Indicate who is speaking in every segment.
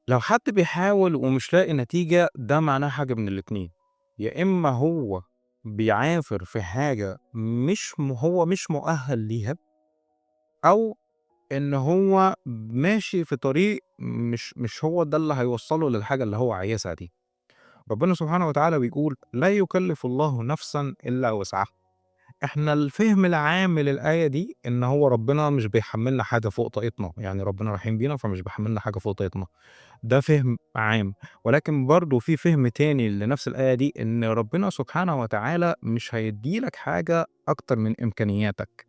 Speaker 1: لو حد بيحاول ومش لاقي نتيجة، ده معناه حاجة من الاتنين: يا إما هو بيعافر في حاجة مش هو مش مؤهل ليها، أو إن هو ماشي في طريق مش هو ده اللي هيوصله للحاجة اللي هو عايزها دي. ربنا سبحانه وتعالى بيقول: لا يكلف الله نفسا إلا وسعها. إحنا الفهم العام للآية دي إن هو ربنا مش بيحملنا حاجة فوق طاقتنا، يعني ربنا رحيم بينا فمش بيحملنا حاجة فوق طاقتنا، ده فهم عام. ولكن برضو في فهم تاني لنفس الآية دي، إن ربنا سبحانه وتعالى مش هيديلك حاجة أكتر من إمكانياتك،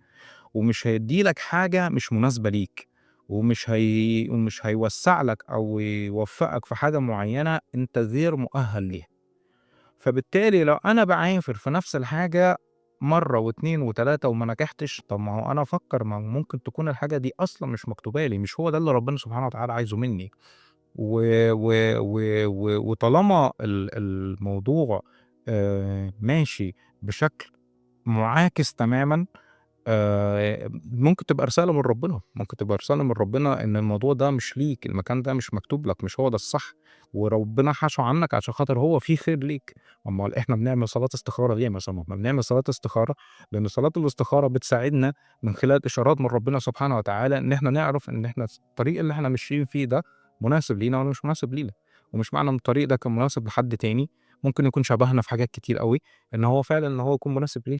Speaker 1: ومش هيديلك حاجة مش مناسبة ليك، ومش هيوسع لك أو يوفقك في حاجة معينة أنت غير مؤهل ليها. فبالتالي لو أنا بعافر في نفس الحاجة مرة واتنين وتلاتة وما نجحتش، طب ما هو أنا أفكر، ما هو ممكن تكون الحاجة دي أصلاً مش مكتوبة لي، مش هو ده اللي ربنا سبحانه وتعالى عايزه مني. وطالما الموضوع ماشي بشكل معاكس تماماً، ممكن تبقى رسالة من ربنا، ممكن تبقى رسالة من ربنا إن الموضوع ده مش ليك، المكان ده مش مكتوب لك، مش هو ده الصح، وربنا حاشه عنك عشان خاطر هو فيه خير ليك. أمال إحنا بنعمل صلاة استخارة ليه مثلاً؟ إحنا بنعمل صلاة استخارة لأن صلاة الاستخارة بتساعدنا من خلال إشارات من ربنا سبحانه وتعالى إن إحنا نعرف إن إحنا الطريق اللي إحنا ماشيين فيه ده مناسب لينا ولا مش مناسب لينا. ومش معنى إن الطريق ده كان مناسب لحد تاني ممكن يكون شبهنا في حاجات كتير قوي إن هو فعلاً إن هو يكون مناسب ليه.